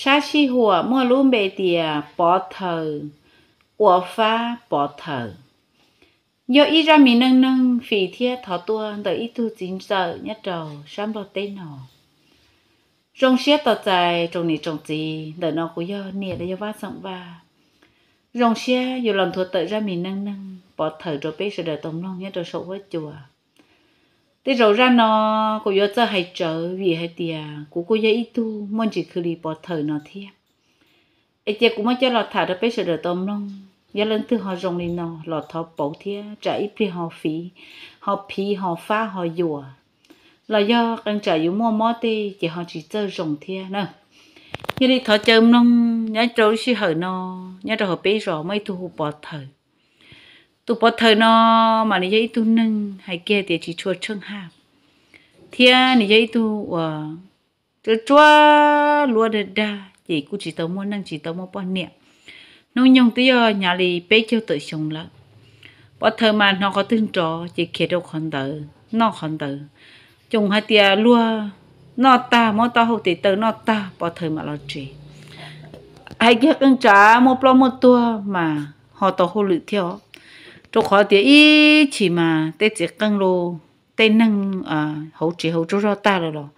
Sab sij huam muaj lub npe tias Pov Thawm ua fab pov thawm. Yog ib zaj me neej neeg fim thiab thov tuaj ntawm ib tug txiv ntxawm nyob rau sab Nplog teb no. Zoo siab tos txais tsoom niam tsoom txiv, ntawm no kuv yog niam los yog Vaj Xeem Vaj. Zoo siab yuav los nthuav tawm zaj me neej neeg pov thawm rau peb sawv daws tau mloog nyob rau saum huab cua. Tej zaum zaj no kuv yuav txawj hais tsawv vim hais tias kuv kuj yog ib tug muaj ntsis khwv li pov thawm no thiab. Es cia kuv muab coj los tham rau peb sawv daws tau mloog. Yog leej twg ho zoo li no los thov pauv thiab tsam ib pliag ho fiv, ho phiv, ho fab, ho yuam, los yog qee tsam yus muaj mob tej ces ho tsis txawj zoo thiab na. Yog li thov caw mloog. Nyob rau lub sij hawm no, nyob rau hauv peb zos muaj ib tug hu Pov Thawm. Tus Pov Thawm no mas nws yog ib tug neeg hais kiag tias tsis tshua tsheej haj, thiab nws yog ib tug uas tsuab tsuab luab dag dag ces kuj tsis tau muaj neej tsis tau muaj poj niam. Hnub nyoog twb yog hnyav li peb caug tawm xyoo lawm. Pov Thawm mas hnov qhov twg nrov ces khiav rau qhov ntawd noj qhov ntawd. Coom hais tias luag noj tag, muab taub hau tes taw noj tag Pov Thawm mam los tsev. Hais kiag qee tsam muaj ploj muaj tuag mas ho tau hauj lwm thiab os. Rau qhov tias ib chim mas tej txiv qeej los tej neeg hauv tsev hauv tsaug zog tag lawm los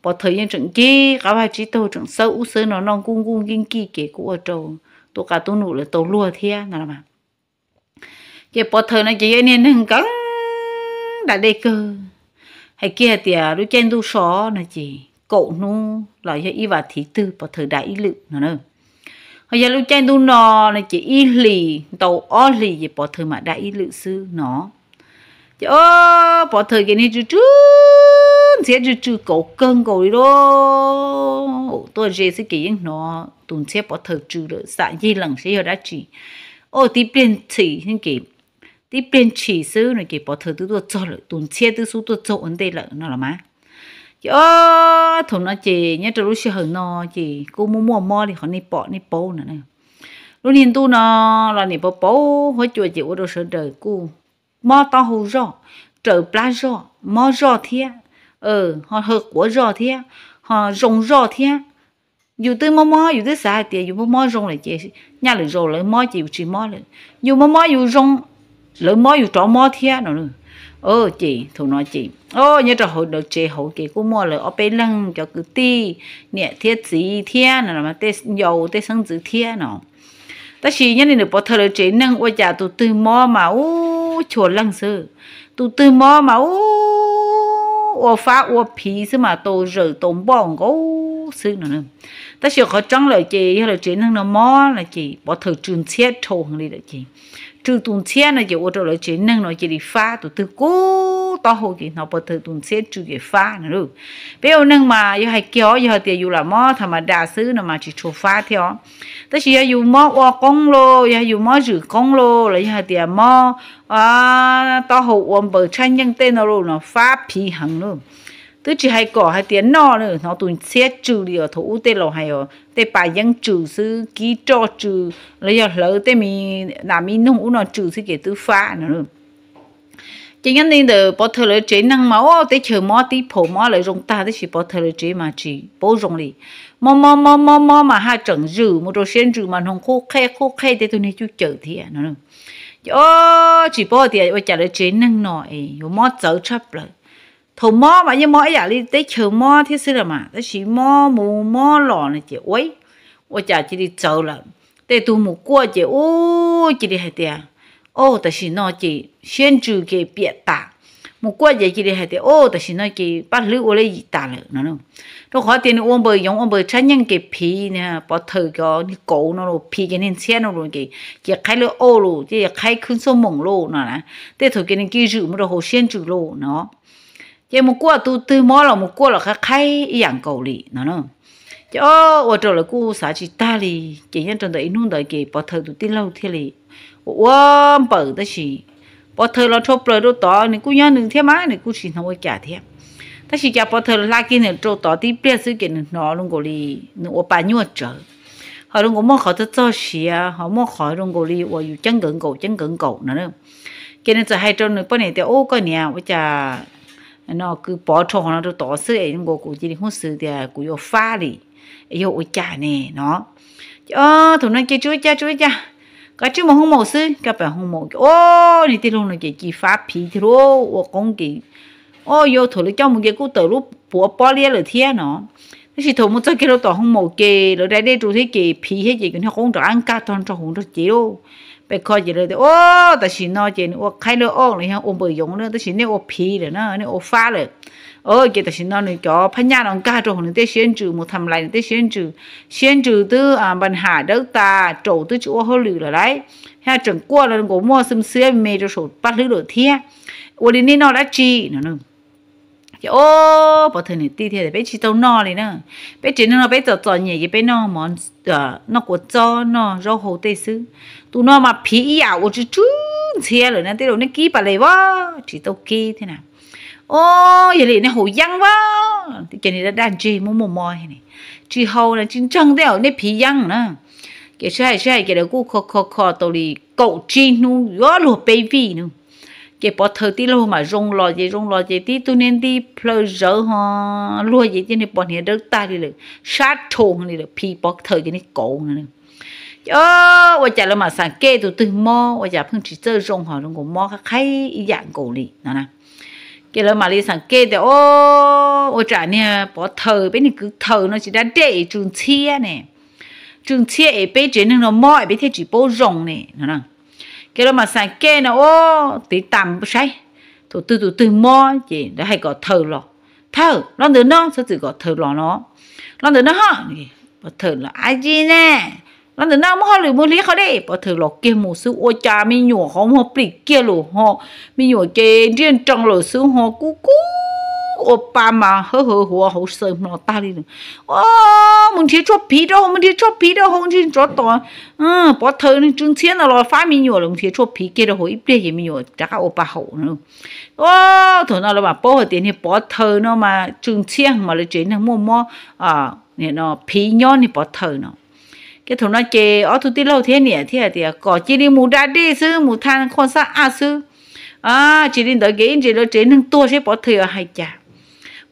Pov Thawm yeej tseem ncig qab vaj tsib taug tseem xawb ub xawb no noj nkuj nkuj nkij nkij ces kuj ua rau tus qab tub num lawv tau luag thiab no. Ces Pov Thawm no ces yog niag neeg keev da dej kawg. Hais kiag tias lub caij ntuj so no ces kaum hnub los yog ib vas thiv twg Pov Thawm da ib lwm no na. Ho yog lub caij ntuj no no ces ib hlis ntau ob hlis ces Pov Thawm mam da ib lwm xwb no. Ces o, Pov Thawm ces niag tsw tsw ntxhiab tsw tsw kauv kawg nkaus li lauj. Tuaj ze xwb ces yeej hnov tus ntxhiab Pov Thawm tsw lawm, xam yig lees seb yog dab tsi. O, tib pliag ntshis, tib pliag ntshis xwb no ces Pov Thawm twb tuaj txog lawm, tus ntxhiab twb xub tuaj txog ua ntej lawm no los mas. Ces o, thaum no ces nyob rau lub sij hawm no ces kuj muaj muaj mob li qhov nej pom nej paub no. Lub niag ntuj no los niam pov pauv huab cua ces ua rau sawv daws kuj mob taub hau zoj, raws plab zoj, mob zoj thiab, ho haw quav zoj thiab, ho zoo zoj thiab. Yus twb mob mob yus twb xav hais tias yus mob mob zoo lawm ces nyaj lwm zaus lawv mob ces yus tsis mob lawm, yus mob mob yus zoo, lawv mob yus rov mob thiab no. Ces thaum no ces o, nyob rau hauv lawv tsev hauv ces kuj muaj lawv ob peb leeg cov kwv tij, niam thiab txiv thiab no, tej yau tej xeeb ntxwv thiab no. Tab sis nyob li ntawm Pov Thawm lawv tsev neeg ua cas tus twg mob mas ub chua leej xwb, tus twg mob mas ub ua fab ua phiv xwb mas tau zawm tau npoj nkaus xwb no. Tab sis qhov tseeb lawm ces yog lawv tsev neeg no mob no ces Pov Thawm tsw ntxhiab dhau heev li lawm ces tsw tus ntxhiab no ces ua rau lawv tsev neeg no cia li fab, tus twg kub taub hau ces hnov Pov Thawm tus ntxhiab tsw ces fab no lauj. Peb ua neeg mas yog hais kiag os, yog hais tias yus lam mob tham ma das xwb no mas tsis tshua fab thiab os. Tab sis yog yus mob ua qoob los, yog yus mob zwm qoob los, los yog hais tias mob taub hau ua npaws tshaj nyeej tej no los no fab phiv heev lauj. Twb tsis hais kom hais tias noj lawm, hnov tus ntxhiab tsw li os. Thaum ub tej laus hais os, tej pas yeeb tsw xwb, kib roj tsw, los yog hlawv tej me nas me noog ub no tsw xwb ces twb fab no. Ces nyob li ntawm Pov Thawm lawv tsev neeg mas o, teb chaws mob tib phaum mob lawv zoo tag, tab sis Pov Thawm lawv tsev mas tsis paub zoo li. Mob mob mob mob mob mas haj tseem zwm mus rau siab ntsws mas hnoos qub qhej qub qhej tej tug niag cuj cawm thiab no. Ces o, tsis paub tias ua cas lawv tsev neeg no es yuav mob txawv tshaj plaws. Thaum mob mas yeej mob ib yam li teb chaws mob thiab xwb los mas, tab sis mob mus mob los no ces ua, ua cas cia li txawv lawm. Tej tug mus kuaj ces ub cia li hais tias, o, tam sim no ces siab ntsws ces piam tas. Mus kuaj ces cia li hais tias, o, tam sim no ces paj hlwb ua li yim tas lawm no. Rau qhov tias nws ua npaws yoov ua npaws tshab nyeej ces phiv, Pov Thawm cov niag kauv no los phiv ces niag ntxhiab no los ces, ces qhaib lub auj los ces qhaib khwb xuaj moom los no na. Tej thaum ces nws cia li zwm mus rau hauv siab ntsws los no. Ces mus kuaj tus twg mob los mus kuaj los qhaib qhaib ib yam nkaus li no. Ces o, ua rau lawv kuj xav tsis tag li. Ces nyob rau ntawm ib hnub ntawd ces Pov Thawm tus tij laug thiaj li ua ua npaws, tab sis Pov Thawm los rhau plaws rau tod, nws kuj nyob nws thiab mas nws kuj tsis hnov ua cas thiab. Tab sis cas Pov Thawm hla kiag nws rau tod tib pliag xwb ces nws hnov zoo nkaus li nws ua pa nyuaj tsawv, ho zoo nkaus muaj qhov txog txog siav, ho muaj qhov zoo nkaus li uas yus ceeb nkawd nkaus ceeb nkawd nkaus no. Ces nws txawm hais rau nws poj niam tias, ub, koj niam, ua cas no kws pov rhau qhov no rau tod xwb es zoo nkaus kuv cia li hub xwv tias kuv yuav fab li. yog ua cas ne no. Ces thaum no ces tsis ua cas tsis ua cas, kav tsij mus hoo maum xwb. Kav pam hoo maum ces o, nws tij laug no ces ci fab phiv thiab lauj, ua qoob ces o, yuav thaum lawv coj mus ces kuj tawm lub puav pob liab lawm thiab no. Tab sis thaum mus txog kiag rau tom hoo maum ces lawv da dej rau thiab ces phiv thiab ces cov niag qoob rov qab nkag tog nrog hauv nrog cev lauj. Peb kho ces lawv tias o, tam sim no ces nws ua qhaib lawm o, los yog ua npaws yoov lawm, tab sis nej ua phiv lawm na, nej ua fab lawm. Ces tam sim no nws cov phab nyaj no nkag rau hauv nws tej siab ntsws mus tham lais nws tej siab ntsws, siab ntsws twb npa ham dawb tas, raum twb tsis ua hauj lwm lawm lauj, thiab tseem quaj los nkaus muaj xwb xwb me rau saum paj hlwb lawm thiab. Ua li nej noj dab tsi no? Ces o, pov thawj niam tij thiaj tias peb tsis tau noj li na, peb tsev neeg no peb txom txom nyem ces peb noj mov, noj kua txob noj zaub hau tej xwb. Tus no mas phiv ib yam uas tsw tsw ntxhiab lawm na, tej zaum nej kib pas les vas tsis tau kib thiab na. O, yog li nej haus yeeb vas, ces nws daj daj ntseg muaj muaj mob ne. Tsis haus na, tsis ntseeg tej zaum nej phiv yeeb na. Ces sib hais sib hais ces lawv kuj kho kho kho tau li kaum tsib hnub yuav luag peb vij no. Ces pov thawj tij laug mas zoo los ces zoo los ces tib tug niag nti plhaw zawv ho luag ces cia li pos hniav dawb tag li lawm, sab rhau li lawm, phiv pov thawj ces niag kauv no. Ces ua cas lawv mam xam kej tus twg mob ua cas pheej tsis txawj zoo ho zoo nkaus mob qab qhaib ib yam nkaus li no na. Ces lawv mam li xam kej tias o, ua tsam niag pov thawj peb niag kwv thawj no tsis da dej es tsw ntxhiab ne, tsw ntxhiab es peb tsev neeg no mob es peb thiaj tsis paub zoo ne no. Ces lawv mam xam kej no o, tiv tas saib tus twg tus twg mob ces lawv hais kom thawj los. Thawj, los ntawm no, txhob txwm kom thawj los no. Los ntawm no ho. Pov thawj los a ci ne, los ntawm no muaj hauj lwm mus hliv qhov dej. Pov thawj los kiag mus xwb ua cas me nyuam qhov muag plim kiag lawm ho, me nyuam ces nriaj nrees lawm xwb ho, kub kub ua pa mas hawb hawv huav hauv xaws hmo tag li lawm. O, mus nrhiav tshuaj phiv rau hauv, mus nrhiav tshuaj phiv rau hauv, nrhiav tsov tom pov thawj tsw ntxhiab no los fab me nyuam lawm, mus nrhiav tshuaj phiv kiag rau hauv ib pliag ces me nyuam rov qab ua pa haum no. O, thaum no lawv mam paub hais tias niag pov thawj no mas tsw ntxhiab mas lawv tsev neeg muaj mob phiv nyob niag pov thawj no. Ces thaum no ces ob tug tij laug thiab niam thiaj tias kom cia li mus da dej xwb, mus tha khuaj xab ab xwb. Tsis li ntawd ces ib ntsis lawv tsev neeg tuag seb pov thawj yuav hais cas.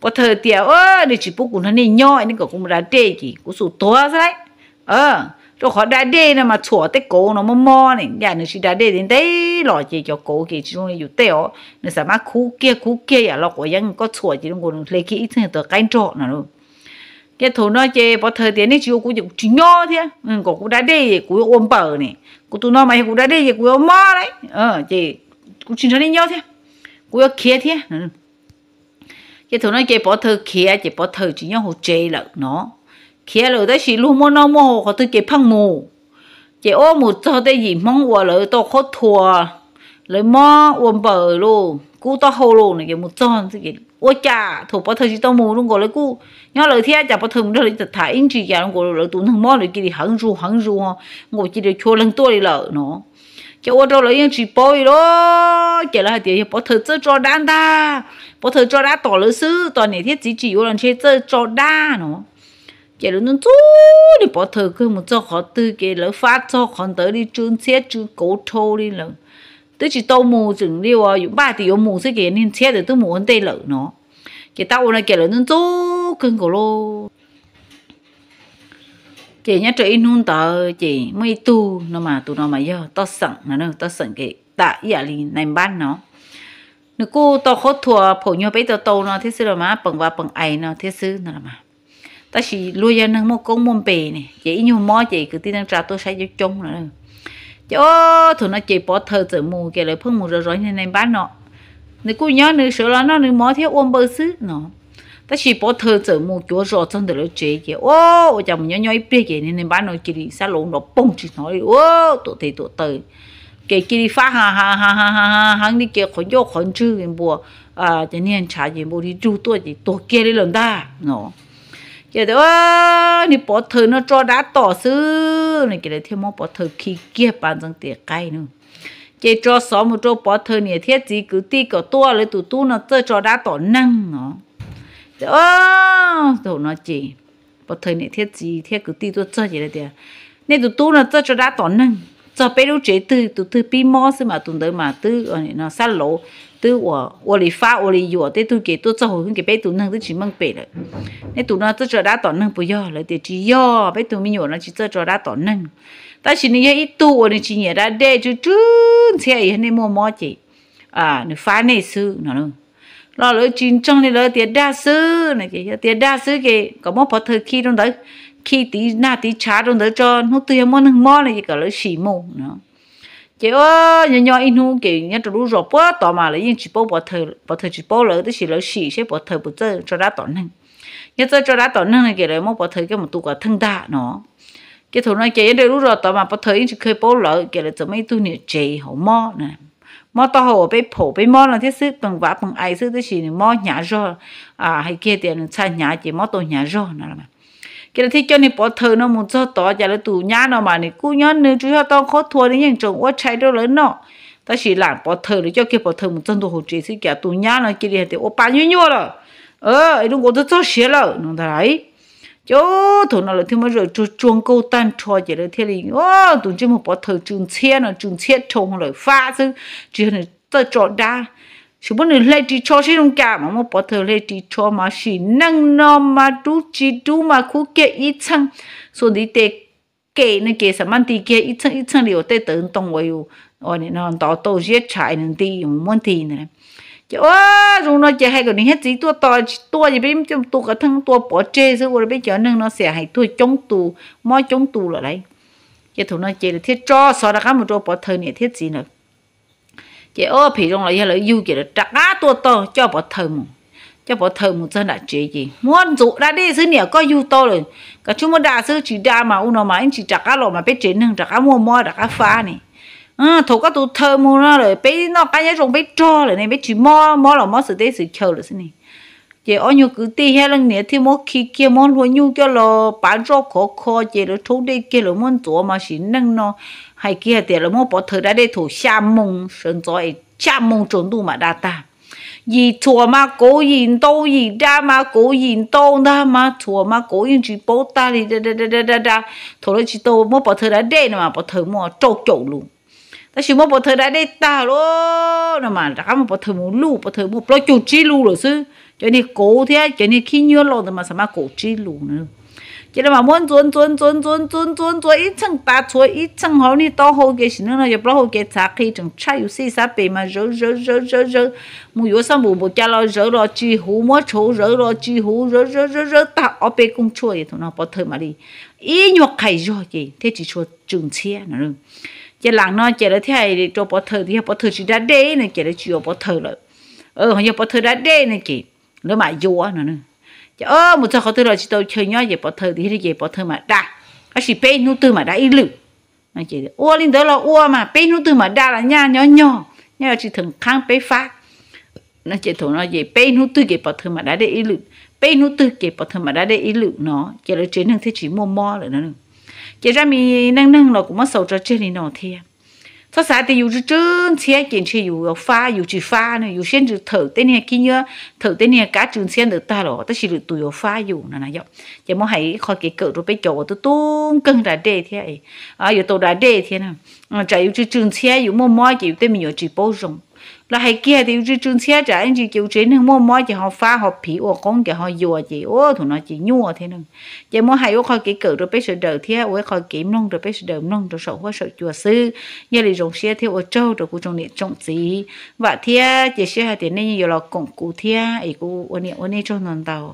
Pov thawj tias, nej tsis pub kuv nrog nej nyob, nej kom kuv mus da dej ces kuv xum tuag xwb lauj. Rau qhov da dej no mas txhuam tej kauv no mob mob ne, yam nws tsis da dej ntev ntev los ces cov kauv ces tsis zoo li yus tej os, nws xav mas khub kiag khub kiag yam los quav yeeb, koj txhuam ces zoo nkaus nws hle kiag ib txheej tawv qaib nrog no. Ces thaum no ces pov thawj tias nej tsis yuav kuv ces kuv tsis nyob thiab, kom kuv da dej kuv yuav ua npaws ne, kuv tus no mas yog kuv da dej ces kuv yuav mob lauj, ces kuv tsis nrog nej nyob thiab, kuv yuav khiav thiab. Ces thaum no ces pov thawj khiav ces pov thawj tsis nyob hauv tsev lawm no. Khiav lawm tab sis luag muaj noj muaj haus qhov twg ces pheej mus. Ces ua mus txog tej yim Hmoob uas lawv tau qhuab thuas, lawv mob ua npaws lauj, kub taub hau lauj no ces mus txog, ua cas thaum pov thawj tsis tau mus zoo nkaus lawv kuj nyob lawv thiab, cas pov thawj mus nrog lawv tham ib ntsis cas zoo nkaus lawv tus neeg mob lawv cia li heev zus heev zus, nkaus cia li chua leeg tuaj li lawm no. Ces ua rau lawv yeej tsis paub li lauj, ces lawv hais tias yog pov thawj txawj tso dab ntag, pov thawj tso dab tom lawv xwb, tos niam thiab txiv tsis yuav los ntshe txawj tso dab no. Ces lawv ntxub ntxub niag pov thawj kawg, mus txog qhov twg ces lawv fab txog qhov ntawd li, tsw ntxhiab tsw kauv dhau li lawm. Twb tsis tau mus, tseem li uas yus npaj tias yuav mus xwb ces niag ntxhiab ntawd twb mus ua ntej lawm no. Ces tab ua no ces lawv ntxub ntxub kawg nkaus lauj. Ces nyob rau ib hnub ntawd ces muaj ib tug no mas, tus no mas yog toj xeem no, toj xeem kev tam ib yam li nai npab no. Nws kuj tau qhuab thuas phaum nyuag peb tau tau no thiab xwb los mas, peem vas peem ais no thiab xwb no los mas. Tab sis luag yog neeg muaj koob muaj npe ne, ces ib nyuag mob ces kwv tij neej tsa tuaj saib coob coob no. Ces o, thaum no ces pov thawj txawm mus, ces lawv pheej mus zov zov niag nai npab no. Nws kuj nyob nws sawv los noj nws mov thiab ua npaws xwb no. Tab sis pov thawj txawm mus cuav zos txog ntawm lawv tsev ces o, ua cas mus nyob nyob ib pliag ces niag nai npab no cia li xab laus nrov poog tsis hnov li, tuam tes tuam taw, ces cia li fab ha ha ha ha ha heev li, ces qhov ncauj qhov ntswg npua, ces niag ntshav ces npau li rug tuaj ces tuag kiag li lawm ntag no. Ces tias niag pov thawj no tso dab tom xwb no, ces lawv thiaj muab pov thawj khi kiag pas ntxeev tes qaij no. Ces tso xov mus rau pov thawj niam thiab txiv kwv tij kom tuaj, lawv tus tub no txawj tso dab tom neeg no. Ces thaum no ces pov thawj niam thiab txiv thiab kwv tij tuaj txog ces lawv tias, nej tus tub no txawj tso dab tom neeg. txog peb lub tsev twg tus twg pib mob xwb mas tus ntawd mas twb xab lauv, twb ua li fab ua li yuam, tej tug ces tuaj txog hauv ces peb tus neeg twb tsis meej pem lawm. Nej tus no txawj tso dab tom neeg puas yog? Lawv tias tsis yog, peb tus me nyuam no tsis txawj tso dab tom neeg, tab sis nws yog ib tug uas nws tsis nyiam da dej, tsw tsw ntxhiab, yog nej muaj mob ces nws fab nej xwb no. Los lawv tsis ntseeg li, lawv tias dag xwb no. Ces yog tias dag xwb ces kom muab pov thawj khi rau ntawd, khi tiv nag tiv tshav rau ntawd tso, hnub twg yog muaj neeg mob no ces kom lawv sim mus no. Ces nyob nyob ib hnub ces nyob rau lub zos puag tod mas lawv yeej tsis paub, pov thawj tsis paub lawv, tab sis lawv sim seb pov thawj puas txawj tso dab tom neeg. Yog txawj tso dab tom neeg no ces lawv muab pov thawj coj mus tu kom theej ntag no. Ces thaum no ces nyob rau lub zos tod mas pov thawj yeej tsis kheev paub lawv, ces lawv txawm muaj ib tug niam tsev hauv mob, mob taub hau uas peb phaum peb mob no thiab xwb, peem vav peem ai xwb, tab sis nws mob hnyav zog, hais kiag tias nws txha hnyav ces mob tau hnyav zog no. Ces lawv thiaj coj niag pov thawj no mus txog tod, cas lawv tus nyab no mas nws kuj nyob nws tsuas yog tau qhov thuas nws yeej tseem ua tshais rau lawv noj. Tab sis lam pov thawj, lawv coj kiag pov thawj mus txog ntua hauv tsev xwb cas tus nyab no cia li hais tias ua pa nyuaj nyuaj lawm, es lub nkaus twb txog siav lawm no ntag lauj. Ces thaum no lawv thiaj muab zaws tsuag tsuag nkaug tag nrho ces lawv thiaj li, tus ntsej muag pov thawj tsw ntxhiab no tsw ntxhiab dhau lawm fab xwb, tsis yog nws txawj tso dab. Xyov muab nws hle ris tsho sib zoo cas mas muab pov thawj hle ris tsho mas sim neej no mas rub tsis rub mas khub kiag ib txheej, xuas ntiv tes kem no ces xam maj nti kiag ib txheej ib txheej li uas tej tawv ntoo uas yus ntov tau ziab tshav nws nti, yus muab nti ntawd. Ces ua zoo no ces hais kom niam thiab txiv tuaj tos tsis tuaj ces peb coj mus tu kom theej, tua pov tseg xwb, ua rau peb cov neeg no xiam hais tuag coob tus, mob coob tus lawm lauj. Ces thaum no ces lawv thiaj tso xov rov qab mus rau pov thawj niam thiab txiv lawm. Ces ob phem zoo los yog lawv yug ces lawv rov qab tuaj tos coj pov thawj mus. Coj pov thawj mus txog nram tsev ces muab ntxuav da dej xwb, niam koj yug tau lawm, koj tsuas muab da xwb, tsis da mas ua no mas ib ntsis rov qab los mas peb tsev neeg rov qab muaj mob rov qab fab ne. Thaum koj tus thawj mus no lawm peb noj qab nyob zoo peb rog lawm ne, peb tsis mob, mob los mob xwm teb xwm chaw lawm xwb ne. Ces ob nyuag kwv tij thiab leej niam thiaj muab khi kiag, muab hlua nyuj coj los pav zoj khov kho ces lawv rhaub dej kiag lawv muab ntxuav mas sim neej no hais kiag tias lawv muab pov thawj da dej thaum xya moo sawv ntxov es xya moo tsaus ntuj mam da tag. Yim txhuam mas kauv yim ntau, yim da mas kauv yim ntau ntag, mas txhuam mas kauv yeej tsis paub tag li, da da da da da. Thaum lawv tsis tau muab pov thawj da dej no mas pov thawj muaj rau caum lus, tab sis muab pov thawj da dej tag lawm no mas rov qab muab pov thawj mus luj, pov thawj muaj plaub caug tsib lus lawm xwb. Cov niag kauv thiab cov niag khib nyiab los ntawd mas xav mas kaum tsib lus na. Ces lawv mam muab ntxuav ntxuav ntxuav ntxuav ntxuav ntxuav ntxuav ib txheej tas txhuav ib txheej hauv niag taub hau ces sim neej no yog plaub hau kev txhav qhi tseem tshaj yus xij xav pem mas zawv zawv zawv zawv zawv mus yuav xab npum npaum cas los zawv los tsis huv, muab tshauv zawv los tsis huv, zawv zawv zawv zawv tag ob peb kooj tshuaj es thaum no pov thawj mam li ib nyuag qhais zog ces thiaj tsis tshua tsw ntxhiab no. Ces lam no ces lawv thiaj hais rau pov thawj tias yog pov thawj tsis da dej no ces lawv tsis yuav pov thawj lawm, yog pov thawj da dej no ces lawv mam yuav no. Ces mus txog qhov twg los tsis tau chaw nyob ces pov thawj tias yog li ces pov thawj mam da, tab sis peb hnub twg mam da ib lwm. Ua li ntawd los ua mas peb hnub twg mam da los nyaj nyob nyog, nyaj yuav tsis theem qhaab peb fab no. Ces thaum no ces peb hnub twg ces pov thawj mam da dej ib lwm, peb hnub twg ces pov thawj mam da dej ib lwm no ces lawv tsev neeg thiaj tsis muaj mob lawm no. Ces zaj me neej neeg los kuv muab xaus tso tseg li no thiab. Txhob xav tias yus tsw tsw ntxhiab ces ntshe yus yuav fab, yus tsis fab no, yus siab ntsws thawm tej niag khib nyiab, thawm tej niag kab tsw ntxhiab ntawd tag los tab sis lwm tus yuav fab yus no na yom. Ces muab hais ib qho kev kawm rau peb cov uas tub tub nkeeg da dej thiab, yuav tau da dej thiab na. Tsam yus tsw tsw ntxhiab yus muaj mob ces yus tej me nyuam tsis paub zoo. Los hais kiag tias yus tsw tsw ntxhiab tsam ib ntsis ces yus tsev neeg muaj mob ces ho fab ho phiv ua qoob ces ho yuam ces ua thaum no ces nyuaj thiab na. Ces muab hais ua qho kev kawm rau peb sawv daws thiab ua ib qho kev mloog rau peb sawv daws mloog rau saum huab saum cua xwb. Yog li zoo siab thiab ua tsaug rau kuv tsoom niam tsoom txiv, vam thiab cia siab hais tias nej yeej yuav los koom kuv thiab es kuv ua niam ua nej tsaug ntau ntau.